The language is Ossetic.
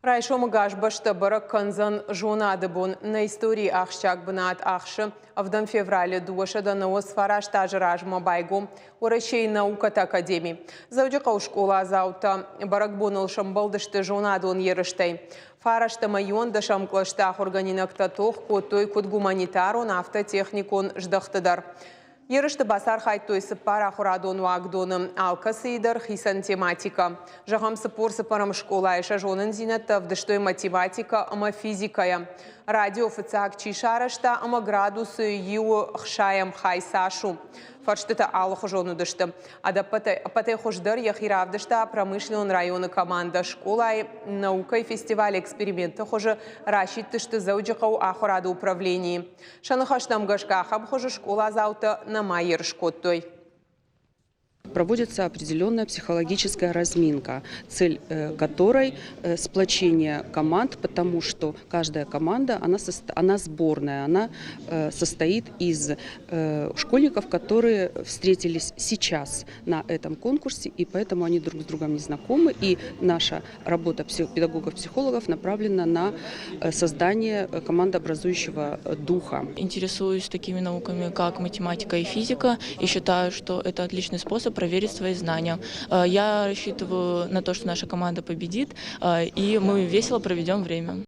Райсом ӕгас бӕстӕ бӕрӕг кӕндзӕн Зонады бон. Нӕ историйы ахсджиаг бынат ахсы. Ӕвдӕм февралы 299 азы размӕ байгом Уӕрӕсейы наукӕты академи. Дзӕуджыхъӕуы скъоладзаутӕ бӕрӕгбоныл сӕмбӕлдысты зонадон ерыстӕй. Фараст ӕмӕ иуӕндӕсӕм кълӕсты ахуыргӕнинӕгтӕ тох кодтой куыд гуманитарон, афтӕ техникон здӕхты дӕр. Ерысты бацархайдтой цыппар ахуырадон уагдоны, алкӕцыйы дӕр хицӕн тематикӕ. Зӕгъӕм, 44-ӕм скъолайы сӕ зонындзинӕдтӕ ӕвдыстой математикӕ ӕмӕ физикӕйӕ. Радио фыццаг чи сарӕзта ӕмӕ градусы иуы хсайӕм хай цас у? Фӕрстытӕ алыхуызон уыдысты. Ӕдӕппӕтӕй ӕппӕтӕй хуыздӕр йӕхи равдыста промышленнон районы командӕ. Скъолайы наукӕйы фестиваль эксперименты хуызы расидтысты Дзӕуджыхъӕуы ахуырады управленийы. Сӕ ныхӕстӕм гӕсгӕ ахӕм хуызы скъоладзаутӕ нӕма ерыс кодтой. Проводится определенная психологическая разминка, цель которой сплочение команд, потому что каждая команда, она сборная, она состоит из школьников, которые встретились сейчас на этом конкурсе, и поэтому они друг с другом не знакомы. И наша работа педагогов-психологов направлена на создание командообразующего духа. Интересуюсь такими науками, как математика и физика, и считаю, что это отличный способ проверить свои знания. Я рассчитываю на то, что наша команда победит, и мы весело проведем время.